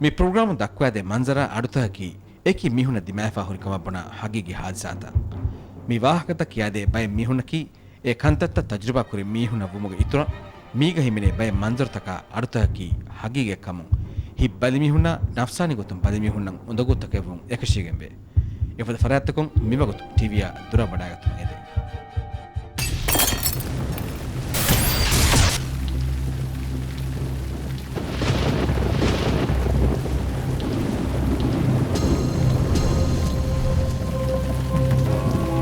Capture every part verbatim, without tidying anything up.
މި ޕްރޮގްރާމުން ދައްކުވާދޭ މަންޒަރާ އަޑުތަކަކީ އެކި މީހުންނަށް ދިމާވެފާ ހުރި ކަމަށް ބުނާ ހަގީގީ ހާދިސާތައް. މި ވާހަކަތައް ކިޔާދޭ ބައެއް މީހުންނަކީ އެ ކަންތައްތައް ތަޖުރިބާ ކުރި މީހުންނަށް ވުމުގެ އިތުރަށް، މީގަ ހިމެނޭ ބައެއް މަންޒަރުތަކާ އަޑުތަކަކީ ހަގީގަތްކަމުން ހިތް ބަލިމީހުންނާ ނަފްސާނީ ގޮތުން ބަލިމީހުންނަށް އުނދަގޫތަކެއްވުން އެކަށީގެންވޭ. އެފަދަ ފަރާތްތަކުން މިވަގުތު ޓީވީއާ ދުރަށް ވަޑައިގަތުމަށް އެދެން.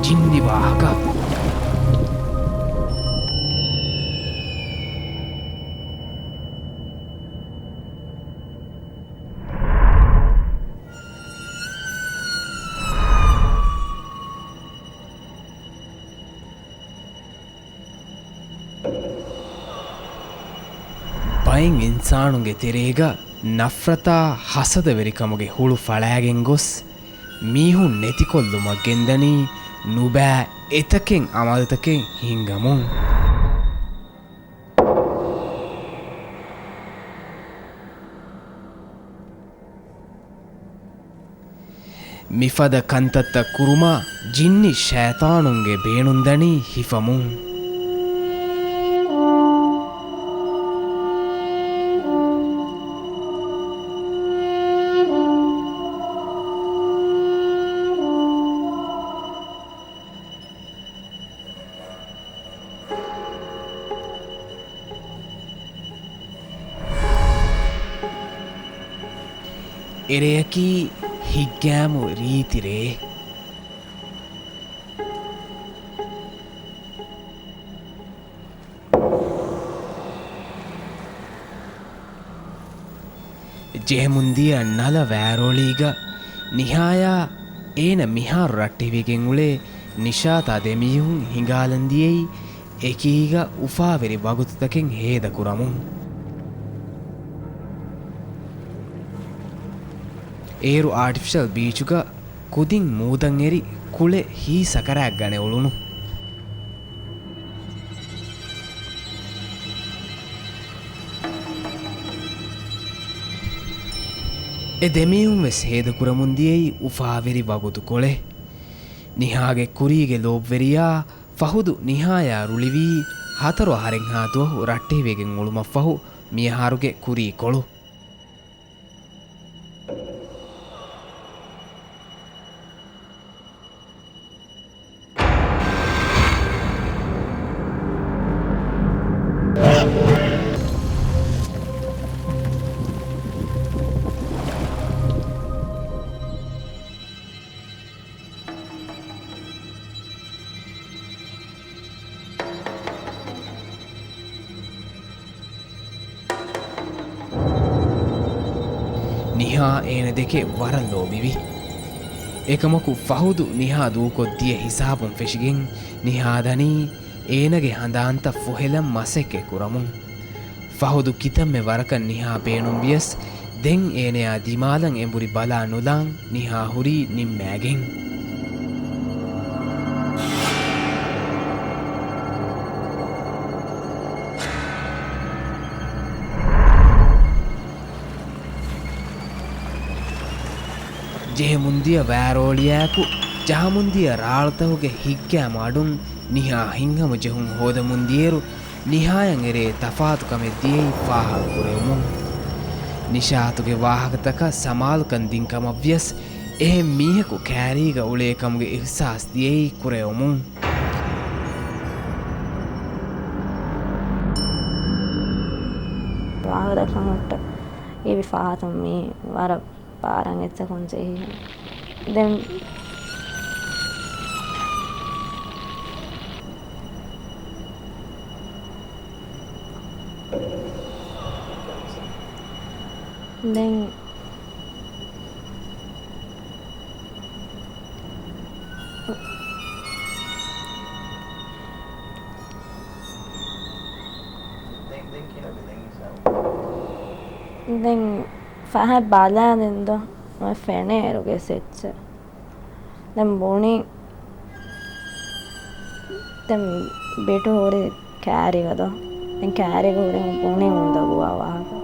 ޖިންނި ވާހަކަ. ބައެއް އިންސާނުންގެ ތެރޭގަ ނަފްރަތާ ހަސަދަވެރިކަމުގެ ހުޅު ފަޅާގެން ގޮސް، މީހުން ނެތިކޮށްލުމަށް ގެންދަނީ ނުބައި އެތަކެއް އަމަލުތަކެއް ހިންގަމުން. މިފަދަ ކަންތައްތައް ކުރުމަށް ޖިންނި ޝައިޠާނުންގެ ބޭނުންދަނީ ހިފަމުން. އެރެއަކީ ހިތްގައިމު ރީތި ރެއެއް. ޖެހެމުންދިޔަ ނަލަ ވާރޯޅީގަ ނިހާޔާ އޭނަ މިހާރު ރައްޓެހިވެގެން އުޅޭ ނިޝާތާ ދެމީހުން ހިނގާލަން ދިޔައީ އެކީގަ އުފާވެރި ވަގުތުތަކެއް ހޭދަކުރަމުން. އޭރު އާޓިފިޝަލް ބީޗުގަ ކުދިން މޫދަށް އެރި ކުޅެ ހީ ސަކަރާތް ގަނެ އުޅުނު. އެ ދެމީހުން ވެސް ހޭދަކުރަމުން ދިޔައީ އުފާވެރި ވަގުތުކޮޅެއް. ނިހާގެ ކުރީގެ ލޯބިވެރިޔާ ފަހުދު ނިހާޔާ ރުޅިވީ ހަތަރު އަހަރެއްހާ ދުވަހު ރައްޓެހިވެގެން އުޅުމަށްފަހު މިއަހަރުގެ ކުރީކޮޅު. ނިހާ އޭނަ ދެކެ ވަރަށް ލޯބިވި. އެކަމަކު ފަހުދު ނިހާ ދޫކޮށްދިޔަ ހިސާބުން ފެށިގެން ނިހާ ދަނީ އޭނަގެ ހަނދާންތައް ފުހެލަން މަސައްކަތް ކުރަމުން. ފަހުދު ކިތަންމެ ވަރަކަށް ނިހާ ބޭނުންވިޔަސް، ދެން އޭނަޔާ ދިމާލަށް އެނބުރި ބަލާ ނުލާން ނިހާ ހުރީ ނިންމާގެން. ޖެހެމުންދިޔަ ވާރޯޅިއާއެކު ޖަހަމުންދިޔަ ރާޅުތަކުގެ ހިތްގައިމު އަޑުން ނިހާ ހިތްހަމަޖެހުން ހޯދަމުންދިޔައިރު، ނިހާޔަށް އެރޭ ތަފާތުކަމެއް ދިޔައީ ފާހަގަކުރެވުމުން. ނިޝާތުގެ ވާހަކަތަކަށް ސަމާލުކަން ދިން ކަމަށްވިޔަސް، އެހެން މީހަކު ކައިރީގަ އުޅޭ ކަމުގެ އިހްސާސް ދިޔައީ ކުރެވުމުން. ވާހަކަ ދައްކަން ހުއްޓަ އީވި ފާހަތުން މީ ވަރަށް ބާރަށް އެއްޗަކުން ޖެހި. ދެން ދެން ދެން ފަހަތް ބަލާލިން ދޯ އޮތް ފެނޭ އޭރުގެ ސެއްޗެއް. ދެން ބުނި، ދެން ބިޓު ހުރި ކައިރިގަ ދޯ. ދެން ކައިރިގަ ހުރި ބުނި އުނދަގޫވާ ވާހަކަ.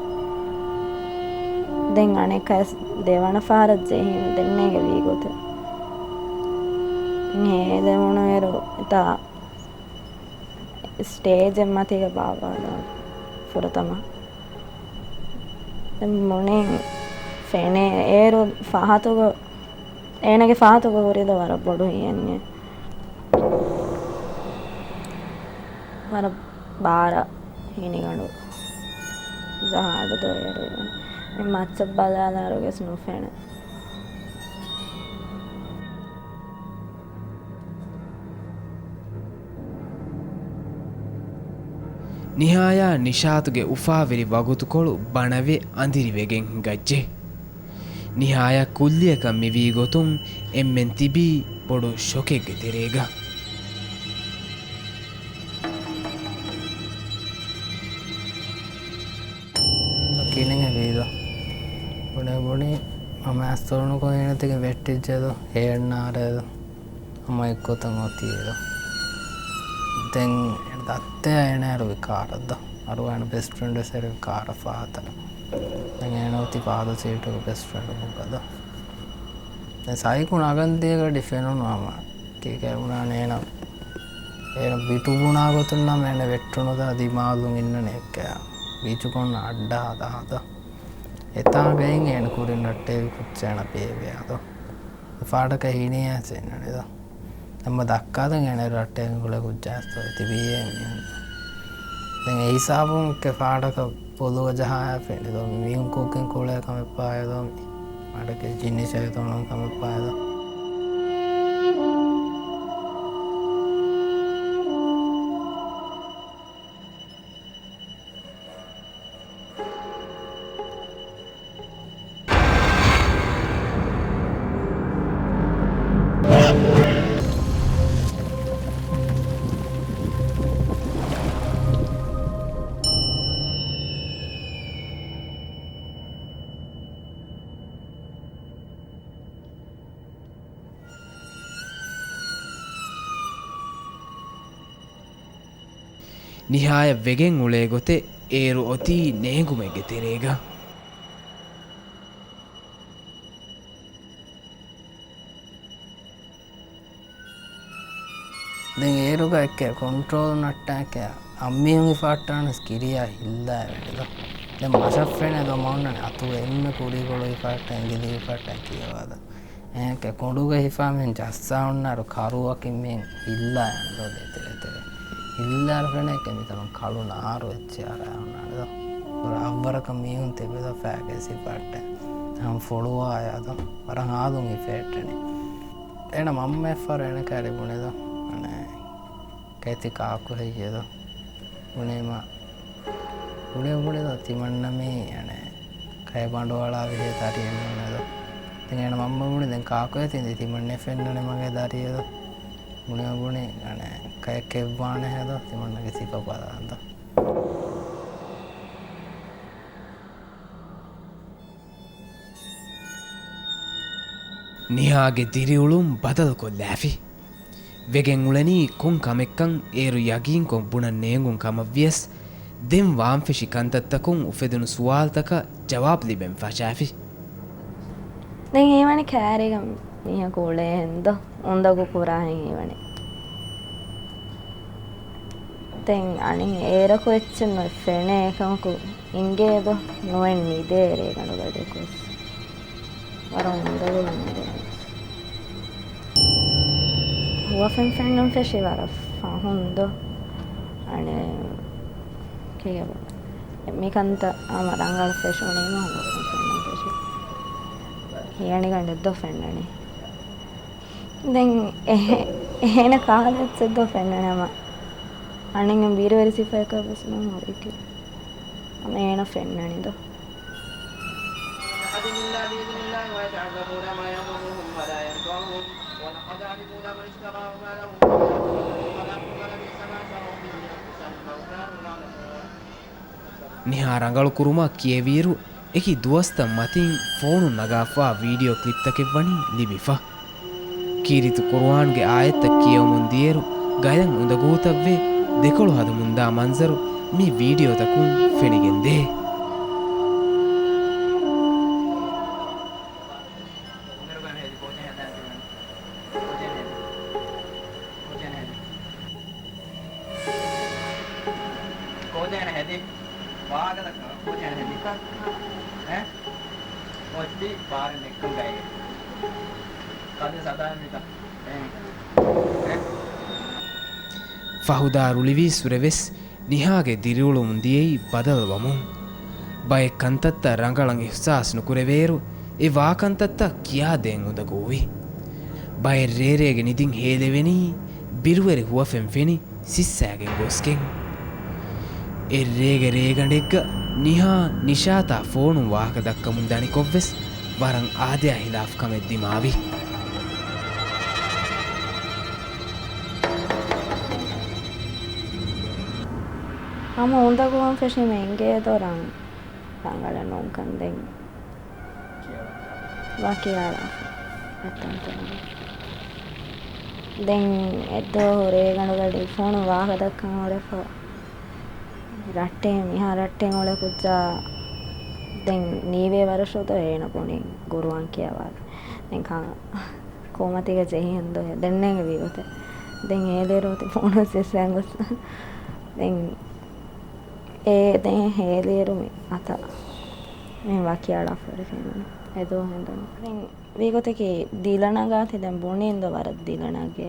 ދެން އަނެއްކާވެސް ދެވަނަ ފަހަރަށް ޖެހީމަ ދެންނޭގެ ވީގޮތެއް. ހޭލެވުނުއިރު އެތާ ސްޓޭޖެއް މަތީގަ ބާއްވާލާ ފުރަތަމަ. ދެން ބުނިން ފެނޭ އޭރު ފަހަތުގަ، އޭނަގެ ފަހަތުގަ ހުރިދޯ ވަރަށް ބޮޑު ހިޔެއް. ވަރަށް ބާރަށް ހިނިގަނޑު ޖަހާ އަޑު ދޮރު އެރުވި. މި މައްޗަށް ބަލާލާއިރު ވެސް ނުފެނޭ. ނިހާޔާ ނިޝާތުގެ އުފާވެރި ވަގުތުކޮޅު ބަނަވެ އަނދިރިވެގެން ހިނގައްޖެ. ނިހާޔަށް ކުއްލިއަކަށް މިވީ ގޮތުން އެންމެން ތިބީ ބޮޑު ޝޮކެއްގެ ތެރޭގަ. ކިނިން އެބީދޯ؟ ބުނެ ބުނި ހަމަ އަސްތޯނުކޮށް އޭނަތިގެ ވެއްޓިއްޖެދޯ، ހޭންނާރޭދޯ. ހަމަ އެއްގޮތަށް އޮތީއޭދޯ. ދެން ދައްތަ އޭނަ އޭރު ވި ކާރަށްދޯ. އަރު އޭނަ ބެސްޓް ފްރެންޑް ވެސް އޭރު ވި ކާރަށް ފާތަނަ. ދެން އޭނަ އޮތީ ފާދަ ސީޓުގަ ބެސްޓް ފްރެންޑު މުގަދޯ. ދެން ސައިކު ނަގަން ދިޔަ ގަޑި ފެނުނު ހަމަ. ކީކޭ ބުނާނެ އޭނަ، އޭނަ ބިޓު ބުނާ ގޮތުން ނަމަ އޭނަ ވެއްޓުނުދާ ދިމާލުން އިންނަނީ އެއްކަ ބީޗުކޮން އައްޑާ ހަދާ ހަދާ. އެތާގައި އޭނަ ކުރިން ރައްޓޭވި ކުއްޖާ އޭނަ ބޭބެއާދޯ. އެ ފާޑަކަށް ހިނިއައިސް އިންނަނީދޯ. އެމަ ދައްކާދެން އޭނަ ރައްޓޭވި ކުޅޭ ކުއްޖާ އައިސް ތިބީ އެ މީހުން. ދެން އެ ހިސާބުން އެއްކެ ފާޑަކަށް ބޮލުގަ ޖަހާ ފެނިދޯ، މީހުން ކުއްގެން ކުޅޭ ކަމެއް ފާއިދޯ، މި މަޑަކެ ޖިންނި ޝައިޠާނުން ކަމެއް ފާއިދޯ. ނިހާޔަށް ވެގެން އުޅޭ ގޮތެއް އޭރު އޮތީ ނޭނގުމެއްގެ ތެރޭގަ. ދެން އޭރުގަ އެއްކެ ކޮންޓްރޯލް ނައްޓާކެ އަންމީހުން ހިފާއްޓާނަސް ކިރިޔާ ހިއްލާ ވެނިދޯ. ދެން މަށަށް ފެނޭ ދޯ މަ އޮންނަނީ އަތުގަ އެންމެ ކުރީކޮޅު ހިފާއްޓާ އިނގިލި ހިފާއްޓާ ކިޔަވާދޯ. އެކެ ކޮނޑުގަ ހިފާ މިހެން ޖައްސާ އޮންނާރު ކަރުވަކިން މިހެން ހިއްލާ އެންދޯ ދޭތެރޭ ތެރޭ. ހިއްލާރު ފެނޭ އެކެ މިތަނުން ކަޅު ނާރު އެއްޗެއް އަރާ އޮންނާނެ ދޯ. ވަރަށް އަށްވަރަކަށް މީހުން ތެބޭ ދޯ ފައިގައި ހިފާއްޓާ. ހަމަ ފޮޅުވާ އަޔާ ދޯ. ވަރަށް ހާލުން ހިފޭއްޓެނީ. އޭނަ މަންމަ އެއްފަހަރު އޭނަ ކައިރި ބުނެދޯ. އަނެއް ކައިތި ކާކު ހެއްޔޭދޯ؟ ބުނޭމަ، ބުނެ ބުނެދޯ ތިމަންނަ މީ އަނެއް ކައި ބަނޑުއަޅާ ވިހޭ ދަރިއެއް ނޫނޭދޯ. ތިން އޭނަ މަންމަ ބުނި ދެން ކާކު އެތިން ދި ތިމަންނެ ފެންނަނެ މަގޭ ދަރިއޭދޯ. ބުނެ ބުނި އަނެއް ކައެއް ކެއްވާނެ ހޭދޯ ތިމަންނަގެ ސިފަ ބަލާންދޯ. ނިހާގެ ދިރިއުޅުން ބަދަލުކޮށްލާފި. ވެގެން އުޅެނީ ކޮން ކަމެއްކަން އޭރު ޔަގީންކޮށް ބުނަން ނޭނގުން ކަމަށްވިޔަސް، ދެން ވާންފެށި ކަންތައްތަކުން އުފެދުނު ސުވާލުތަކަށް ޖަވާބު ލިބެން ފަށާފި. ދެން ހީވަނީ ކައިރީގަ މީހަކު އުޅޭހެންދޯ، އުނދަގޫ ކުރާހެން ހީވަނީ. ދެން އަނެއް އޭރަކު އެއްޗެއް ނުފެނޭ އެކަމަކު އިނގޭދޯ، ނުއެއް ނިދޭ ރޭގަނޑު ގަޑިއަކުވެސް. ވަރަށް އުނދަގޫ ނިދޭ. ހުވަފެން ފެންނަން ފެށީ ވަރަށް ފަހުންދޯ. އަނެއް ކީއެއް މިކަންތައް ހަމަ ރަނގަޅަށް ފެށުނީމަ ހުވަފެން ފެންނަން ފެށީ. ހިޔަނިގަނޑެއްދޯ ފެންނަނީ. ދެން އެހެ-، އޭނަ ކާލަ އެއްޗެއްދޯ ފެންނަނީ ހަމަ. އަނެއް ބިރުވެރި ސިފައަކަށްވެސް ނޫން ހުރިކީ. ހަމަ އޭނަ ފެންނަނީދޯ. ނިހާ ރަނގަޅުކުރުމަށް ކިޔެވިއިރު، އެކި ދުވަސްތައް މަތިން ފޯނުން ނަގާފާ ވީޑިއޯ ކްލިޕްތަކެއް ވަނީ ލިބިފަ. ކީރިތި ޤުރުއާންގެ އާޔަތްތައް ކިޔަވަމުން ދިޔައިރު، ގަޔަށް އުނދަގޫތައްވެ، ދެކޮޅު ހަދަމުންދާ މަންޒަރު މި ވީޑިއޯތަކުން ފެނިގެންދޭ. ވާހަކަ ދައްކަން ކޯޗެއް ހެދި. އެ؟ ކޯޗް ބާރެއް ނެއްކުން ގައި. ކަދެ ސަދާ މިތަ. އެ. އެ. ފަހުދާ ރުޅިވީސްވުރެ ވެސް ނިހާގެ ދިރިއުޅުމުން ދިޔައީ ބަދަލުވަމުން. ބައެއް ކަންތައްތައް ރަނގަޅަށް އިޙްސާސް ނުކުރެވޭއިރު، އެ ވާ ކަންތައްތައް ކިޔާދޭން އުނދަގޫވި. ބައެއް ރޭރޭގެ ނިދިން ހޭލެވެނީ ބިރުވެރި ހުވަފެން ފެނި ސިއްސާގެން ގޮސްގެން. އެއްރޭގެ ރޭގަނޑެއްގަ ނިހާ ނިޝާތާ ފޯނުން ވާހަކަ ދައްކަމުން ދަނިކޮށްވެސް ވަރަށް އާދަޔާ ހިލާފް ކަމެއް ދިމާވި. ހަމަ އުނދަގޫވަން ފެށީމަ އެނގޭ ދޯ ރަނގަޅެއް ނޫންކަން ދެން. ވަކި އަޅާފަ އެތަންތަނުން. ދެން އެއްދުވަހު ރޭގަނޑުގަޑި ފޯނު ވާހަކަ ދައްކަން ހުރެފަ. ރައްޓެހި މިހާ ރައްޓެހި އުޅޭ ކުއްޖާ ދެން ނީވޭ ވަރަށް ޝުދަ އޭނަ ބުނި ގުރުއާން ކިޔަވާލި. ދެން ކާ-، ކޯމަތީގަ ޖެހި ހެންދު ދެންނޭނގެ ވީގޮތެއް. ދެން ހޭލިއިރު އޮތީ ފޯނު ސިއްސަން ގޮސް. ދެން އޭ ދެން ހޭލިއިރު މި އަތަށް މި ވަކި އަޅާފަ ހުރި ފެނުނު. އެދުވަހު ހެނދުނު. ދެން ވީގޮތަކީ ދިލަނަގާތި ދެން ބުނީން ދޯ ވަރަށް ދިލަނަގޭ.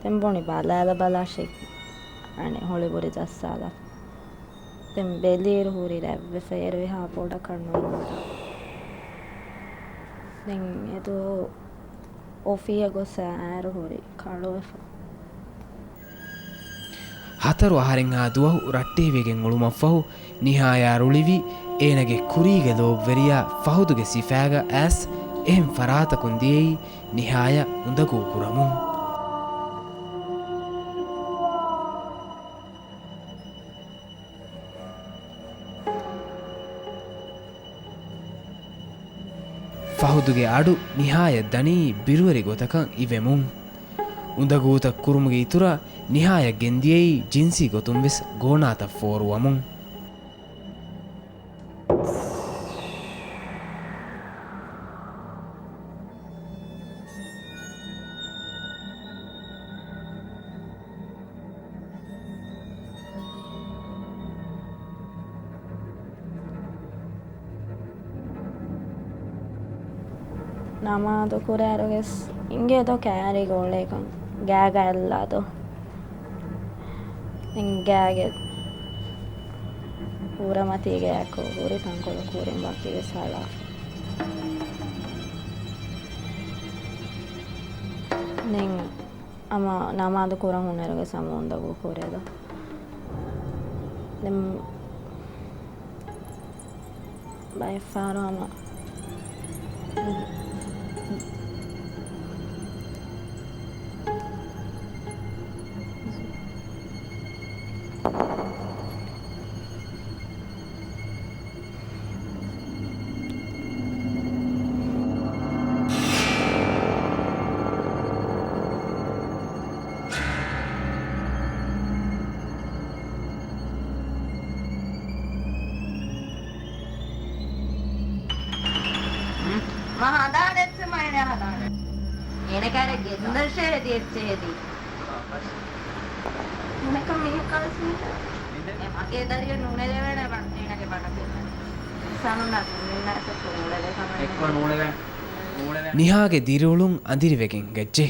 ދެން ބުނި ބަލާލަ ބަލާށޭ އަނެއް ހޮޅި ބުރި ޖައްސާލަ. ދެން ބެލިއިރު ހުރި ރަތްވެފަ އޭރު އެހާ ބޮޑަކަށް ނުވާ. ދެން އެދުވަހު އޮފީހަށް ގޮސް އައިރު ހުރި ކަޅުވެފަ. ހަތަރު އަހަރެއްހާ ދުވަހު ރައްޓެހިވެގެން އުޅުމަށްފަހު ނިހާޔާ ރުޅިވީ އޭނަގެ ކުރީގެ ލޯބިވެރިޔާ ފަހުދުގެ ސިފައިގަ އައިސް އެހެން ފަރާތަކުން ދިޔައީ ނިހާޔަށް އުނދަގޫ ކުރަމުން. ފަހުދުގެ އަޑު ނިހާޔަށް ދަނީ ބިރުވެރި ގޮތަކަށް އިވެމުން. އުނދަގޫތައް ކުރުމުގެ އިތުރަށް ނިހާޔަށް ގެންދިޔައީ ޖިންސީ ގޮތުން ވެސް ގޯނާތައް ފޯރުވަމުން. ނަމާދު ކުރާއިރުވެސް އިނގޭ ދޯ ކައިރީގަ އުޅޭކަން ގާގަ އެއްލާ ދޯ. އިނގާގެ ހުރަމަތީގެ އެކު ހުރި ތަންކޮޅު ކުރިން ވަކިވެސް ހަޅާފަ. ދެން އަމަ ނަމާދު ކުރަން ހުންނައިރުގެ ސަމޫން ދަގޫ ކުރޭ ދޯ. ދެން ބައެއްފަހަރު ހަމަ މަ ހަދާނެ އެއްޗެއް މަ އޭނަ ހަދާނެ. އޭނަ ކާރެއް ގެންދަށޭ ހެދި އެއްޗެއް ހެދި. އޭނަކަށް މީހަކާ ވެސް ނުދޭ. އެ މަގޭ ދަރިއެއް ނުނެރެވޭނެ ބަ-، އޭނަގެ ބަނޑަކީ. ސަނުން ނަސް މިންނަ އެސެއް ނޫޅެވޭ ކަމެއް އެއްކޮށް ނޫޅެވޭ. ނިހާގެ ދިރިއުޅުން އަނދިރިވެގެން ހިނގައްޖެ.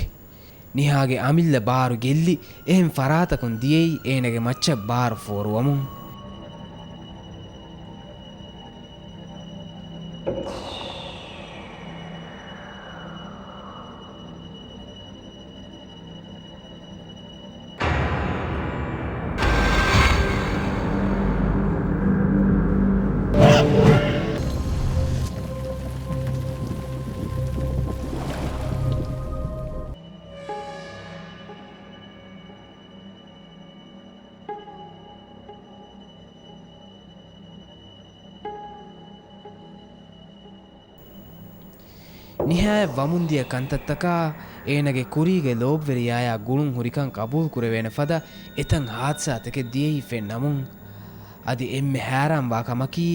ނިހާގެ އަމިއްލަ ބާރު ގެއްލި އެހެން ފަރާތަކުން ދިޔައީ އޭނަގެ މައްޗަށް ބާރު ފޯރުވަމުން. ނިހާޔަށް ވަމުންދިޔަ ކަންތައްތަކާ އޭނަގެ ކުރީގެ ލޯބިވެރިޔާޔާ ގުޅުން ހުރިކަން ޤަބޫލުކުރެވޭނެ ފަދަ އެތަން ހާދިސާތަކެއް ދިޔައީ ފެންނަމުން، އަދި އެންމެ ހައިރާންވާ ކަމަކީ،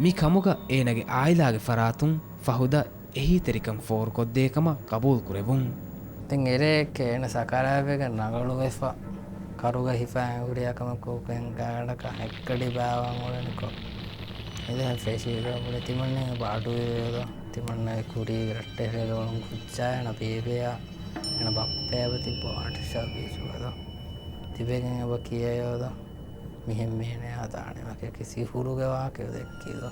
މި ކަމުގަ އޭނަގެ އާއިލާގެ ފަރާތުން ފަހުދަށް އެހީތެރިކަން ފޯރުކޮށްދޭ ކަމަށް ޤަބޫލުކުރެވުން. ދެން އެރޭ އެއްކެ އޭނަ ސަކަރާތްވެގެން ރަނގަޅުވެފަ، ކަރުގަ ހިފާ އެނގުރިޔާ ކަމަކު ގާޑަކަށް ހެއްކަޑި ބާވަން އުޅެނިކޮށް، އެދެން ފެށީ ދޯ ބުނި ތިމަންނަ ބާޑުވި ދޯ. ތިމަންނަ ކުރީގެ ރައްޓެހި ގޮޅުން ކުއްޖާ އޭނަ ބޭބެއާ އޭނަ ބައްޕައާ ތިއްބަ މާޓިޝާ ބީޗުގަ ދޯ. ތިބެގެން އެބަ ކިޔަޔޯ ދޯ. މިހެން މީނެ ހަދާނެ ވަކި ސިހުރުގެ ވާހަކަ ދެއްކީ ދޯ.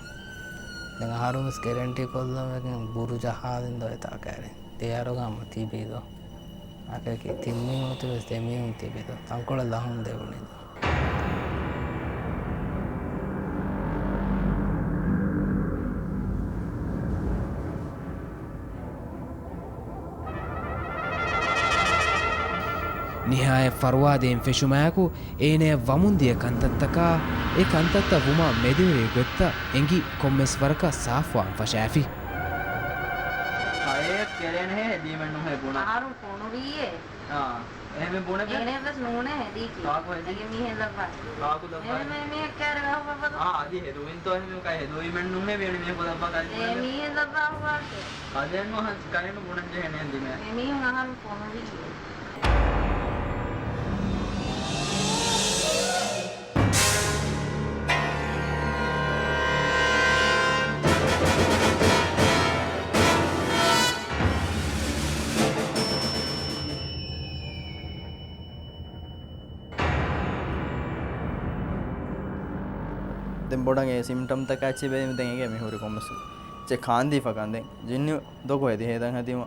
ދެން އަހަރު ވެސް ގެރެންޓީ ކޮށްލަމެގެން ބުރު ޖަހާލިން ދޯ އެތާ ކައިރިން. ދެ އަހަރުގަ ހަމަ ތިބީ ދޯ. އަކަކީ ތިން މީހުން ތިބެސް ދެ މީހުން ތިބި ދޯ. ތަންކޮޅެއް ލަހުން ދެވުނީ ދޯ. ނިހާޔަތް ފަރުވާދޭން ފެށުމާއެކު، އޭނަޔަށް ވަމުންދިޔަ ކަންތައްތަކާ، އެ ކަންތައްތައް ވުމާ މެދުވެރި ގޮތްތައް އެނގި ކޮންމެސް ވަރަކަށް ސާފުވާން ފަށާފި. ކައެއް ކެރޭނެހޭ ހެދީމެއް ނުހޭ ބުނާ. އަހަރުން ފޮނުވީއޭ. އާ. އެހެން ބުނެފި. އޭނަޔަށް ވެސް ނޫނޭ ހެދީކީ. ކާކު ހެދީ؟ އެގެ މީހެއް ލައްވާ. ކާކު ލައްވާ؟ އެހެން މީހެއް ކައިރި ވެ އަހު ބައްބަ ދޯ. އާ، އަދި ހެދުވިންތޯ އެހެން ކައި ހެދުވީމެއް ނޫނޭ ވޭނެ މީހަކު ލައްވާ ކައި އެ ބުނެފި. މީހެއް ލައްވާ އަހު ބާކެ. ކަލޭނު ކައިނު ބުނަން ޖެހޭނެ ހެން ދިމޭ. އެ މީހުން އަހަރުން ފޮނުވީ. ދެން ބޮޑަށް އެ ސިމްޓަމްތަކާ އެއްޗެއް ބޭނުމި ދެން އެގޭ މި ހުރި ކޮންމެސް އެއްޗެއް ކާންދީފަ ކަން ދެން. ޖިންނި ދޮގު ހެދި ހޭދަން ހެދީމަ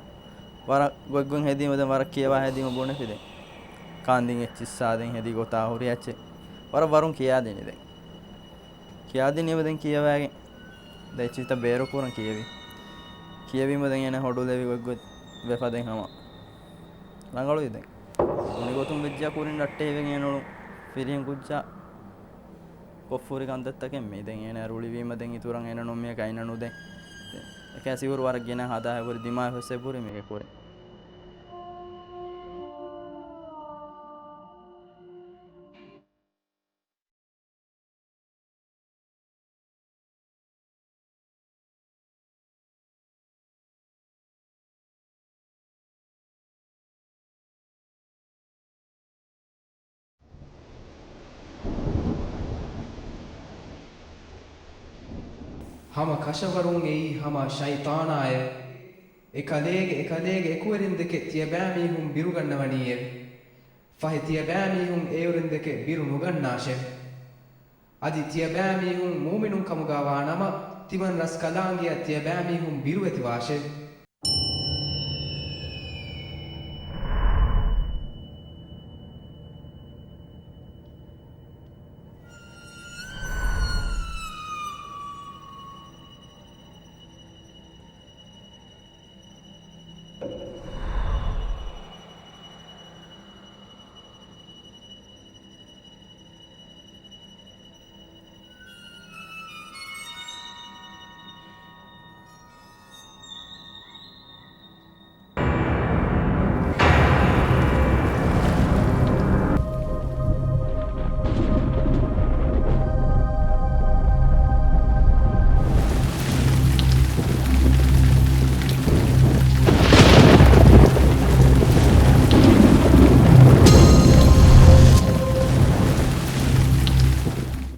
ވަރަށް ގޮތްގޮތް ހެދީމަ ދެން ވަރަށް ކިޔަވާ ހެދީމަ ބުނެފި ދެން. ކާންދިން އެއްޗިއްސާ ދެން ހެދި ގޮތާ ހުރި އެއްޗެއް ވަރަށް ވަރުން ކިޔާދިނި ދެން. ކިޔާދިނީމަ ދެން ކިޔަވައިގެން ދެ އެއްޗިތައް ބޭރުކުރަން ކިޔެވި. ކިޔެވީމަ ދެން އޭނަ ހޮޑުލެވި ގޮތްގޮތް ވެފަ ދެން ހަމަ ރަނގަޅުވި ދެން. އުނި ގޮތުން ވެއްޖާ ކުރިން ރައްޓެހިވެގެން އެނުޅުން ފިރިހެން ކުއްޖާ ކޮށްފުރި ކަންތައްތަކެއް މީ. ދެން އޭނަ ރުޅިވީމަ ދެން އިތުރަށް އޭނަ ނޫން މީހަކަށް އައިނަ ނުދޭ. އެކައި ސިހުރު ވަރަށް ގިނަ ހަދާ ހެބުރި ދިމާވެސް އެބުރި މީގެ ކުރިން. ހަމަ ކަށަވަރުން އެއީ ހަމަ ޝައިޠާނާއެވެ. އެކަލޭގެ، އެކަލޭގެ އެކުވެރިންދެކެ ތިޔަބައިމީހުން ބިރުގަންނަވަނީއެވެ. ފަހެ ތިޔަބައިމީހުން އެއުރެންދެކެ ބިރު ނުގަންނާށެވެ. އަދި ތިޔަބައިމީހުން މުއުމިނުން ކަމުގަ ވާނަމަ، ތިމަން ރަސްކަލާނގެއަށް ތިޔަބައިމީހުން ބިރުވެތިވާށެވެ.